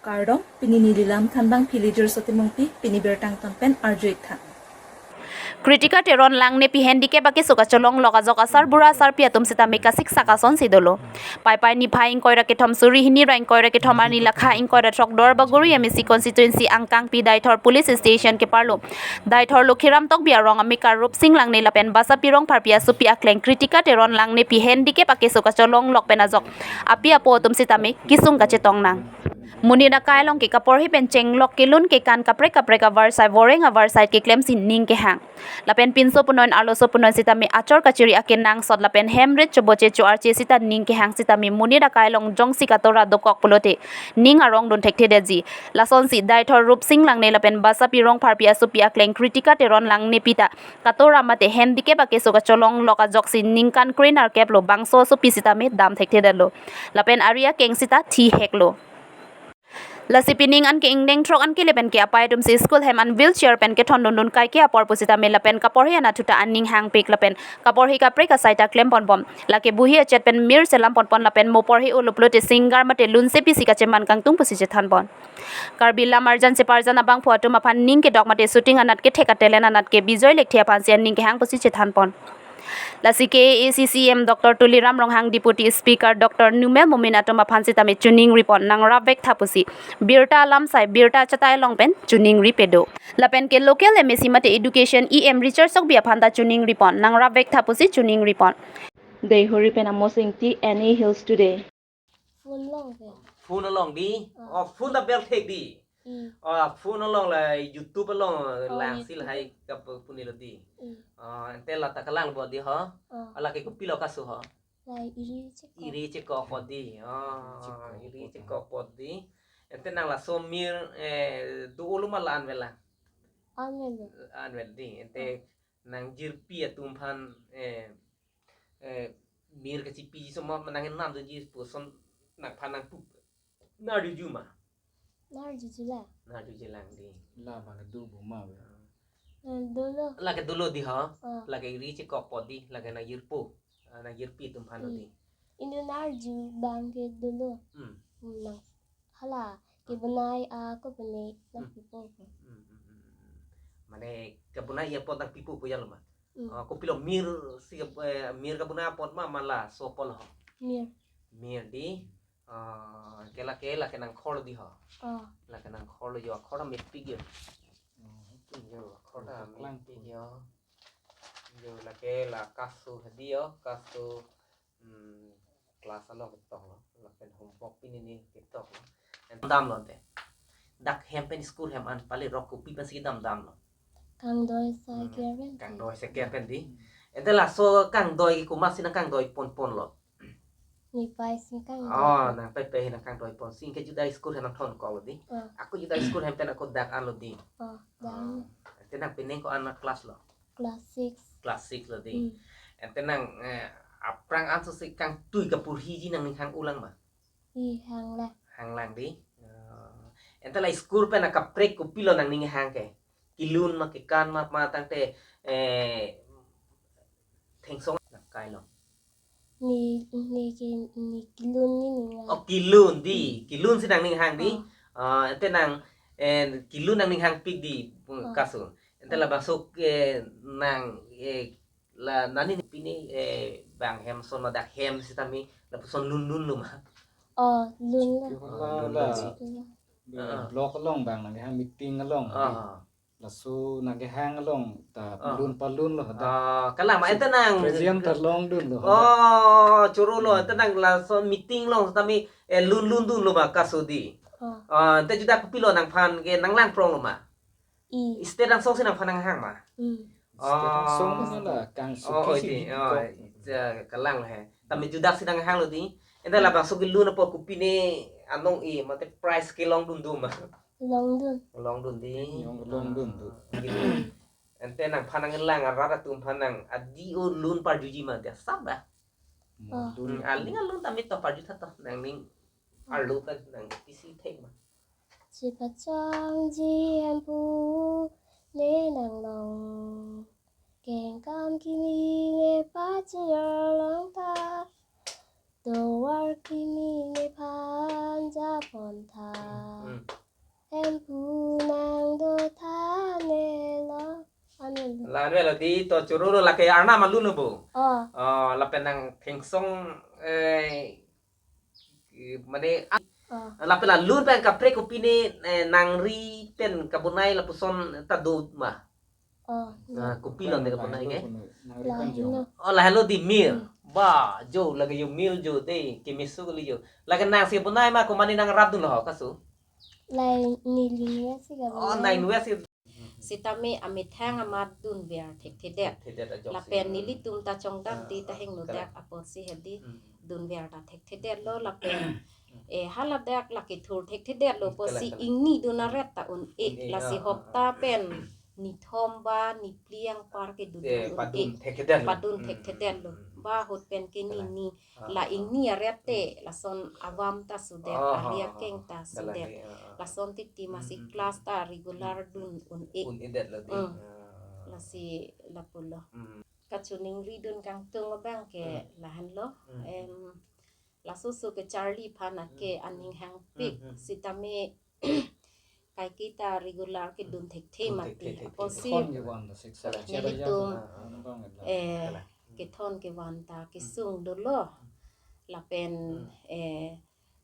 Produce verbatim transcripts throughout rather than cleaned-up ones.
Kardom, pini neli lam thanbang Philidur Sotimungpi, pini birta angton pen arju-ik tha. Kritika Teron Langnepi handicap akeso kacholonglok ajok asarbura asarpi atum sitame kasiksak asonsi dolo. Paipai niphai ingkoi ra kethom suri hini ra ingkoi ra kethom arni lakha ingkoi ra throk Duarbagori M A C constituency angkangpi Deithor police station keparlo Deithor Lokhiram Tokbi arong amekar Rupsing Langne lapen Basapi Rongpharpi asopi akleng Kritika Teron Langnepi handicap akeso kacholonglok pen ajok api apo atum sitame kesung kachetong nang. Monit akai along ke kaporhi pen chenglok kelun kekan kaprek kaprek avarsai voreng avarsai keklemsi ning kehang. Lapen pinso punon arloso punon sitame achor kachiri akenangsot lapen hem rit choboche cho-arche sita ning kehang sitame monit akai along jongsi katora dokok pulote ning arong dun thekthedetji. Lasonsi Deithor Rupsing Langne lapen Basapi Rongpharpi asopi akleng Kritika Teron Langnepi ta katora mate handicap akeso kacholonglok ajoksi ningkan krenerkep lo, bangso asopi sitame dam thekthedetlo. Lapen ari akeng sita thiheklo. Lasi pining an ke ingdeng throk an kele pen ke apai atumsi school hem an wheelchair pen kethondundun kaike apor pusitame lapen kaporhi anatthu ta aning hangpik lapen kaporhi kaprek asai ta klem ponbom. Lake buhi achet pen mir selam ponpon lapen mo porhi-o lo pulote singer mate lunsepi si kacheman kangtung pusi chethanpon. Karbi Lam Arjan Separjan abangphu atum aphan ning kedok mate shooting anat kethek atelen anat ke Bijoy Lekthe aphansi aning kehang pusi chethanpon. Lasi K A A C C M Doctor Tuliram Ronghang, Deputy Speaker Doctor Numel Momin atum aphan sitame chuning ripon, nangrap vek tha pusi birta alam sai birta chatai along pen chuning ripe do. Lapen ke local M A C mate Education E M Richard Sokbi aphan ta chuning ripon, nangrap vek tha pusi chuning ripon. Deihori pen Amos Ingti, N A Hills Today. Phone along ke. Phone along di. Ah. Oh, phone ta bel thek di. Hmm. Oh, phone along la YouTube along Oh, langsi YouTube. Lahai kap punilo di. Hmm. Ah, ante la ta kalang bo di ho. Ah. Ala ke kopilo kaso ho. Lai iri chekok. Iri chekok po di. Ah, iri chekok po di. Ante nang laso mir, eh, do-olo ma la-an vela. An vela. An vel di. Ante Ah. Nang jirpi atum aphan, eh, eh, mir kachipi so ma nang nam do ji puson nangphan nangpu. Nar juju ma. Nar juju la. Nar juju lang di. La ba la do bo ma be. Eh, dolo. La ke dolo di ha. Ah. La ke iri chekok po di, la ke nang jirpo. Ah, nang jirpi atum aphan Hmm. Di. Indo nar ju bang ke dolo. Hmm. Hmm, nang Hala, kebonai, ah, ako pene nang Hmm. Pipo. Hmm, hmm, hmm, hmm, hmm. Mane kebonai apot nang pipo pu jalo ma. Hmm. Ah, kopilo mir si, eh, mir kebonai apot ma, ma laso apot lo. Mir. Mir di, ah, ke la ke la ke nang khor di ho. Ah. La ke nang khor lo jo khor mepik jo. Hmm. Jo khor ta mepik jo. Jo la ke la kaso hadi jo, kaso Hmm, class along ketok lo, lapen homework pini ni ketok lo. Dam lo ante. Dak hem pen school hem an pali rok kopi pensi dam dam lo. Kangdoi sa Hmm, ker pen. Kangdoi sa ker pen di. Ante laso kangdoi komatsi nang kangdoi pon pon lo. Ni pai si kangdoi. Oh, nang pai pai nang kangdoi pon si ke juda school hem nang thon ko lo di. Oh. Ako juda school hem pen ako dak an lo di. Oh, dak. Oh. Ante nang pining ko-an class lo. Class six. Class six lo di. Hmm. Ante nang, eh, aphrang anso si kangtui kaporhiji nangning hang-o lang ma? I hang lang. Hang lang di. Eh, ante la school pen akaprek kopilo nangning hang ke. Kelun ma kekan ma ma tangte, eh, thengsong na kai lo. Ni, ni ke, ni kelun ni ning lang. Oh, kelun di. Hmm. Kelun si nangning hang di. Oh. Ah, ante nang, eh, kelun nangning hangpik di, Oh. Kaso. Ante Oh. Labangso, eh, nang, eh, la nani ni pini, eh, bang hem son ma dak hem sitame lapuson lun lun lo ma. Oh, lun lo. Chiklo Oh, la, lun la. Lun si. Lun. Ah. Block along bang nang hang meeting along. Ah. Laso nang kehang along ta Ah. Lun palun lo dak. Ah, kalang ma ente nang President ta longdun lo dak. Oh, choro lo, ente nang laso meeting along tame, eh, lun lun dun lo ma kaso di. Oh. Ah, ente juda kopilo nangphan ke nang lang prong lo ma. I. State angsong si nangphan nanghang ma. Hmm. State angsong Ah. Nala kang Oh, suki oh, si di, di oh, kok. Ja, kalang he. Tame juda si nanghang lo di. Ente labangso kelun apot kopine anong i, mate prize kelongdun do ma. Longdun. Longdun di. Nyong longdun do. Ah, gitu. Ente nangphan nanglang arat atum aphan nang adi o lun parjuji ma dia sab ba. Mo Ah. Lun. Hmm, aling alun tame to parju tha to nangning arlo kan nang pisi thek ma. Chipachongji Hemphu ne nang long. Kengkam kimi ne pachiyar long ta. Tovar kimi nephan japon tha. Hmm, Anwelo di to choro lo, lake arnam alun lo bo. Oh. Oh, lapen nang thengsong, eh, mane, oh, lapen la lun pen kaprek kopine, eh, nangri pen kabonai lapuson ta do ma. Oh, ah, kopilo ne kabonai ke? Lahelo. Oh, lahelo di mir. Hmm. Ba, jo, lake jo mir jo de, kemeso kali jo. Lake nangsi bonai ma, komane nangrap dunlo ho kasu? Lahai neli invest si kabonai. Oh, nang invest si. Sitame amethang amat dunver thekthedet. Thekthedet ajok si. Lapen nelitum ta chongdam, ah, di ta, ah, hingno, kalang, dak apotsi hedi, hmm, dunver ta thekthedetlo, lapen, eh, haladak lake thur thekthedetlo, hmm, kalang, apotsi kalang, ingni dun aret ta un-e, un-e, lasi, ah, hopta, ah, ah, pen nithom ba niphli anpar kedun, eh, un-e, padun thekthedetlo. Padun, hmm, thekthedetlo. Hmm, hmm, hmm. Ba ahut pen ke, kalang, nini, ah, la, ah, ingni aret te, hmm, lason avam ta sudet, ah, ari, ah, akeng ta, ah, kalang, sudet, eh, ah, ah. Lason titi masi, hmm, hmm, class, hmm, ta regular, hmm, hmm, dun un-e. Un-edetlo di. Hmm. Ah. Lasi lapulo. Hmm. Kachiningri dun kangtung abang ke, hmm, lahenlo. Hmm. Em, laso oso kacharli aphan ake, hmm, aning hangpik, hmm, hmm, sitame kaike ta regular kedun thekthe, dun thekthe mati, thekthe, apotsi, kethon kevan ta sik sa, nelitum, ah, ah, ah, eh, kalang, kethon kevan ta, hmm, kesung dolo. Lapen, hmm, eh,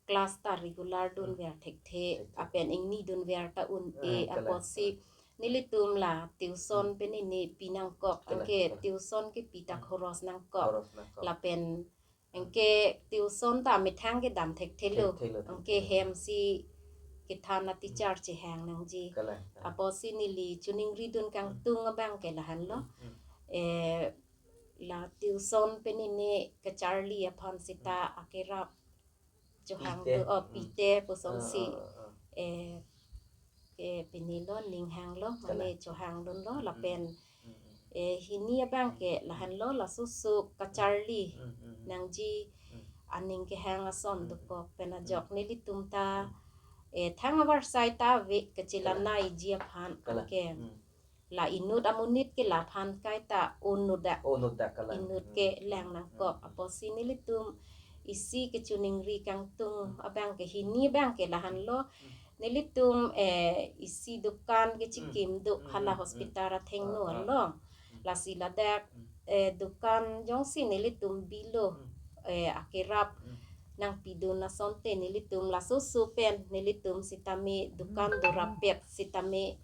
class ta regular dunver, hmm, thekthe, thekthe, lapen ingni dunver ta un-e, ah, kalang, apotsi, kalang, nelitum la tuition, hmm, pen ini pi nangkok, kalang, anke, kalang, tuition kepi ta, hmm, khoros nangkok. Khoros nangkok. Lapen, hmm, anke tuition ta amethang kedam thekthelo. Thekthelo, anke, thekthelo, hem si kethan a-teacher, hmm, chehang nangji. Kalang, kalang. Apotsi neli chiningri dun kangtung, hmm, abang ke lahenlo. Hmm, hmm. Eh, la tuition pen ini kacharli aphan sita, hmm, akerap chohang, pite, do, oh, hmm, pite pusonsi. Ah, ah, ah. Eh, ke pinilo, ning hanglo, kalang, mane chohang dunlo, hmm, lapen, hmm, hmm, eh, hini abang ke, hmm, lahenlo, laso oso kacharli, hmm, hmm, hmm, nangji, hmm, aning kehang ason, hmm, hmm, dokok pen ajok, hmm, nelitum ta, hmm, eh, thang avarsai ta ave kachelang, kalang, naiji aphan, kalang, anke, hmm, la inut amonit ke laphan kaita unut dak. Unut dak, kalang. Inut ke, hmm, lang, hmm, nangkok. Hmm. Apotsi nelitum isi kachiningri kangtung, hmm, abang ke hini abang ke lahenlo. Hmm. Nelitum, eh, isi dukan kechikim, hmm, do, hmm, hala, hmm, hospital athengno, ah, ah, along. Hmm. Lasi ladak, hmm, eh, dukan jongsi nelitum bilo, hmm, eh, akerap, hmm, nangpidun asonte nelitum laso oso pen nelitum sitame dukan, hmm, dorapet sitame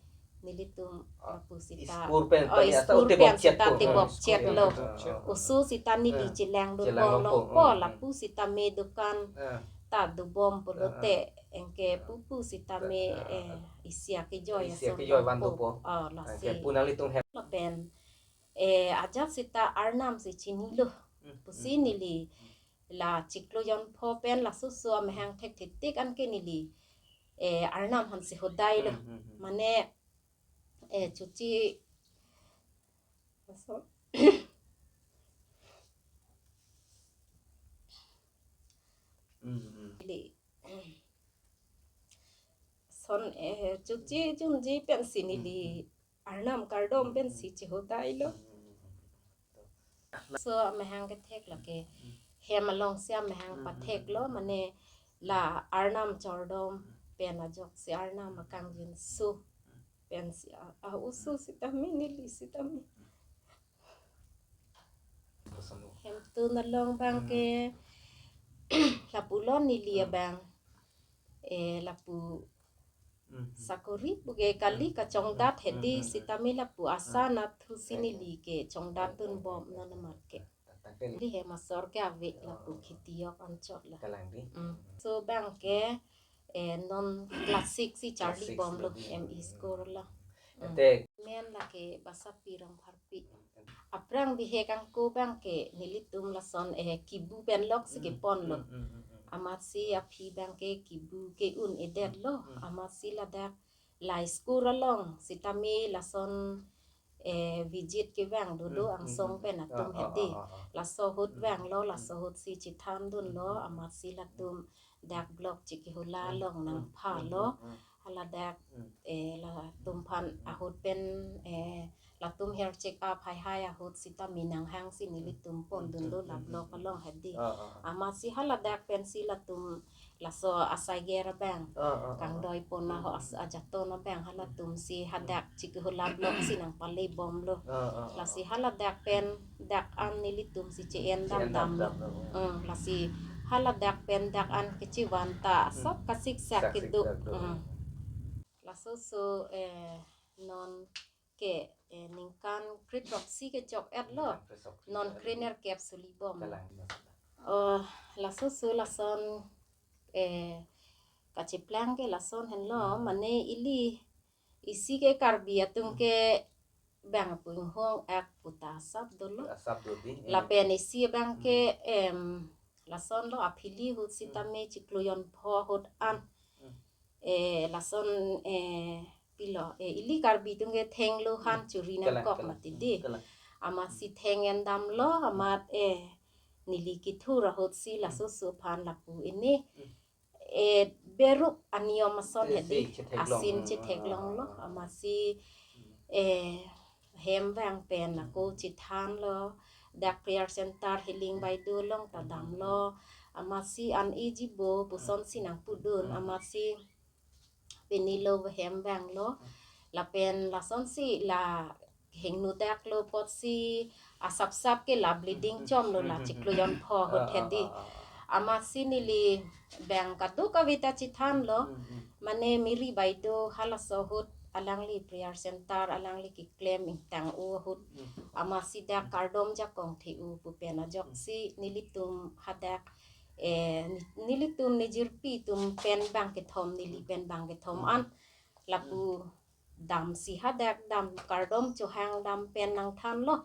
nelitum, ah, lapu sita, school pen, oh, tadi asa school pen tebok chet sita ko, tebok chet lo. Ah, ah, ah. Oso sita neli, ah, chelang dun, chelang bom longpo, longpo, oh, hmm, lapu sitame dukan, ah, ta dobom pulote, ah, ah, anke, ah, pupu sitame, ah, ah, eh, ah, isi akejoi, isi ason akejoi longpo, van dopo. Oh, lasi. Anke pu nanglitum hem. Lapen, eh, ajat sita arnam si chinilo. Hmm, pusi, hmm, hmm, neli, hmm, la chiklo jonpho pen laso oso amahang thekthetik anke neli, eh, arnam aphansi hodailo. Hmm, hmm, hmm. Mane, eh, chuchi, so, hmm, hmm, neli, son, eh, chuchi junji pensi neli, hmm, hmm, arnam kardom pensi chihodailo. Hmm, hmm, hmm. So amahang kethek lake, hmm, hem alongsi amahang, hmm, hmm, patheklo, hmm, mane la arnam chordom, hmm, pen ajoksi arnam akangjinso, hmm, pensi a, a oso sitame neli sitame. Hemtun along abang ke, hmm, lapulo neli, hmm, abang, eh, lapu, hmm, hmm, sakori pu ke kali, hmm, kachongdat, hmm, hedi, hmm, hmm, sitame lapu asa, hmm, nathusi, eh, neli ke chongdat, eh, dun, eh, bom, eh, non, eh, amat ke. Eh, tangke neli hem asor ke ave, oh, lapu kheti ok anchot la. Kalang di. Hmm. So abang ke, eh, non class six si charli, class six bomlo, lo di. M E school lo. Hmm. Ete. Men lake Basapi Rongpharpi. Aphrang bihek angko abang ke nelitum lason, eh, kibu pen loksi, hmm, keponlo. Hmm, hmm, hmm, hmm. Amatsi aphi abang ke kibu ke un-edetlo. Hmm, hmm. Amatsi ladak la school along sitame lason, eh, visit kevang dodo, hmm, hmm, angsong, hmm, pen atum, ah, ah, hedi. Ah, ah, ah. Laso ahut, hmm, vanglo, hmm, laso ahutsi chethan dunlo, hmm, hmm, amatsi latum dak block chikihula, hmm, along, hmm, nangphalo. Hmm, hmm, hmm. Haladak, hmm, eh, latum aphan, hmm, ahut pen, eh, latum health check up haihai ahut sitame nanghangsi nelitum pon, hmm, dunlo, hmm, la, hmm, block, hmm, along, hedi. Ah, ah, ah. Amatsi haladak pensi latum laso asaiger abang, Oh, oh, oh. kangdoi pon aho as-, ajaton abang halatum si hadak chikihulap lok si nangpale bomlo. Oh, oh, oh. Lasi haladak pen dak an nelitum si che-en Che-en damdamlo. damdamlo. Hmm, lasi haladak pen dak an kechivan ta Hmm. asap kasiksak Saksik keduk. dak do. Hmm. Laso so, eh, non ke, eh, ningkan krethrok si kechok-etlo. Ningkan krethrok si Non kechok-etlo. krenerkep suli bom. Kalang. Oh, laso so lason, eh, kacheplang ke lason henlo, Hmm. mane ili isi ke Karbi atum Hmm. ke bang pu inghong ak puta asap dolo. Asap do di, eh. Lapen isi bang ke, Hmm. em, lason lo aphili ahut Hmm. sitame chiklo jonpho ahut an. Hmm. Eh, lason, eh, pilo, eh, ili Karbi atum ke thenglo han Hmm. churi Kalang, nangkok kalang. mati di. Hmm, kalang. Amatsi theng-en damlo, amat, eh, neli kethur ahut si Hmm. laso so aphan lapu ini. Hmm. Eh, beruk aniyom ason Eh, hedi, si chetheklong. asin Hmm, chetheklong ah, lo, ah, ah. amatsi, Hmm. eh, hem vang pen ako chethanlo, dak prayer center healing Hmm. by do along ta Hmm. damlo, amatsi an ejibo, puson Hmm. si nangpudun, Hmm. amatsi pini lo hem vanglo, Hmm. lapen lason si la hingno daklo apotsi asapsap ke la bleeding Hmm. chomlo la Hmm. chiklo jonpho ahut Ah, ah, hedi. ah, ah, ah. Amatsi neli bang kadokave ta chethanlo, Hmm, hmm. mane Miri Baideo halaso ahut alangli prayer center alangli keklem ingtang-o ahut. Hmm. Amatsi dak Hmm. kardom jakong the-o pu pen ajok Hmm. si nelitum hadak, eh, ni-, nelitum nejirpi atum pen bang kethom, neli Hmm. pen bang kethom Hmm. an lapu Hmm. dam si hadak dam kardom chohang dam pen nangthanlo.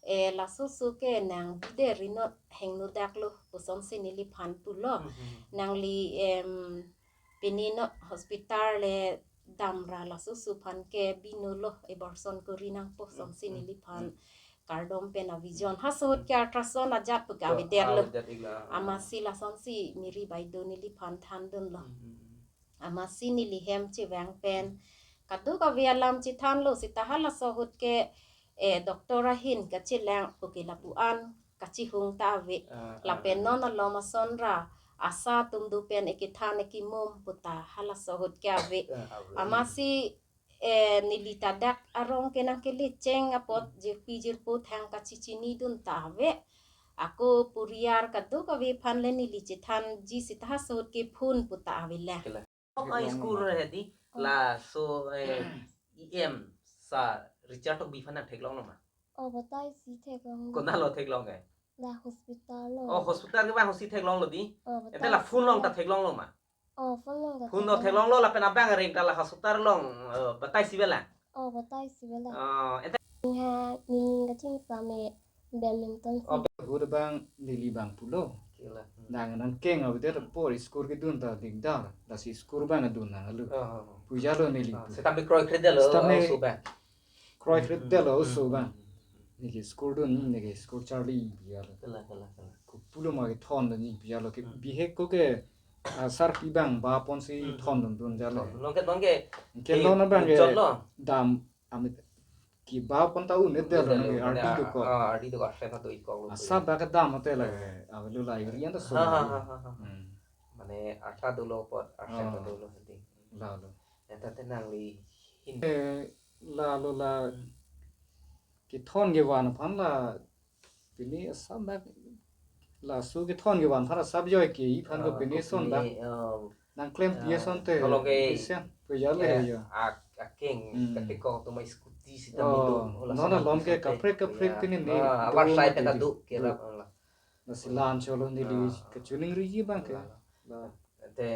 Eh, laso so ke nang bide rinot hingno daklo puson si neliphan pulo. Hmm, hmm, hmm. Nangli, em, pini non hospital le damra laso so aphan ke binolo, abortion kori nangpo Hmm, puson si hmm, neliphan hmm. kardom pen avision. Hmm. Halaso ahut ke ultrasound ajat pu ke To, avedetlo. avedetlo. Amatsi lason si Miri Baideo neliphan thandunlo. Hmm, hmm, hmm. Amatsi neli hem chevang pen kadokave alam chethanlo seta halaso ahut ke, eh, doctor ahin kachelang pu ke lapu an kachihung ta ave. Ah, ah, Lapen ah. non alom ason ra ASHA atum do pen ekethan ekemum puta halaso ahut ke ave. Ah, ave. Amatsi, eh, neli ta dak arong ke nangkele cheng apot Hmm. jirpi jirpo thang kachechinidun ta ave. Ako puriar kadokave aphan le neli chethanji seta halaso ahut ke phone puta avelang. Kela. Ok, ah, school hedi, Oh. laso, eh, E M sir Richard Tokbi aphan nangtheklonglo ma? Oh, batai si theklong. Konatlo theklong ke? La hospital lo. Oh, hospital kevang ahut si theklonglo di? Oh, Ante batai la phone si along ta la. theklonglo ma? Oh, phone along ta Phone along theklong. theklonglo lapen abang areng ta la hospital along, eh, batai si avelang. Oh, batai si avelang. Oh, ante Ningha, ning kaching same badminton Oh, si. Ahut abang neli bang pulo. Kela. Hmm. Nang nangkeng avedet apor school kedun ta dingdar. Lasi school abang adun nanglo. Oh, oh, oh. Pujalo neli Ah, pu. Sitame kroikredetlo Sitame oso abang. kroikredetlo Hmm, oso hmm, abang. hmm, hmm. Neke school dun, neke school charli pujalo. Kela, kela, kela. Kopulo ma kethon dun ni pujalo ke Hmm. bihek ko ke, ah, sarpi abang ba ponsi Hmm, thon hmm. dun dun jalo. Thon. Non ke, non ke Ke eh, non abang ke chotlo. dam amit keba pon ta un-edetlo Edetlo, nang mane ardi a-, dokok. a-, ardi dokok, asai ta do-ikoklo. Asap dak kedam ate la, Hmm. avelo la irian ta so Ha, ha, la. ha, ha, ha. Hmm. Mane arta dolo apot, asai ta Oh. dolo hedi. Lalo. Eta te nangli hin. Eh, lalo la Hmm. kethon kevan aphan la pini asap dak laso kethon kevan aphan asap joi ke iphan ko Ah, pini ko son dak pini, ah, nangklem pi ah, ason te, tolong ke, pisian, pujalo eh, ya. ak-, akeng, Hmm. katekok atum scooty sita Oh, midung, oh, non lason alom ke ason te. kaprek kaprek Ya. pini ne Ah, abar dong sai mati pen di. kaduk, kerap, Duk. ah, la. Lasi la-an cholo neli Ah. kachiningriji abang ke. La. La. Te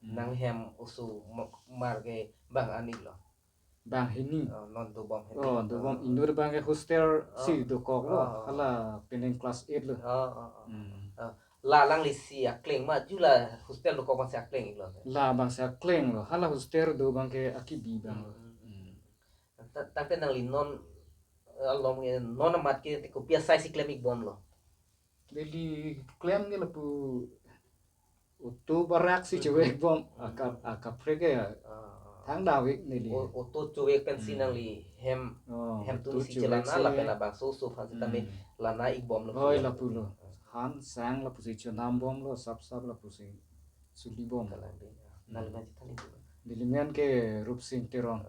Hmm. nang hem oso mak-, mar ke bang ani lo. Bang hini. Oh, non dobom hini. Oh, dobom Oh. inut abang ke hostel Oh. si dokoklo. Oh, oh, oh. Hala pening class eight lo. Oh, oh, oh. Hmm. Oh. La alangli si akleng ma, ju la hostel dokok abang si akleng-iklo. La abang si aklenglo. Hala hostel do abang ke akibi abanglo. Hmm. Hmm. Ta-, tangte nangli non, eh, alom ke non amat ke te kopi asai si klem-ikbomlo. Neli klem ke lapu auto barak si Hmm. chevekbom, Hmm. aka, akaprek ke Ah, ah. thang davek neli. O-, auto chevek pen si Hmm. nangli hem, Oh, hem tu auto si chevek chelana si. lapen labangso oso aphan sitame Hmm. lana-ikbomlo Hoi pulo. lapulo. Han sang lapusi chonambomlo, sap sap lapusi. Sulibom. Kalang dei. Nangli ma chethan dei. Neli men ke Rupsing Teron.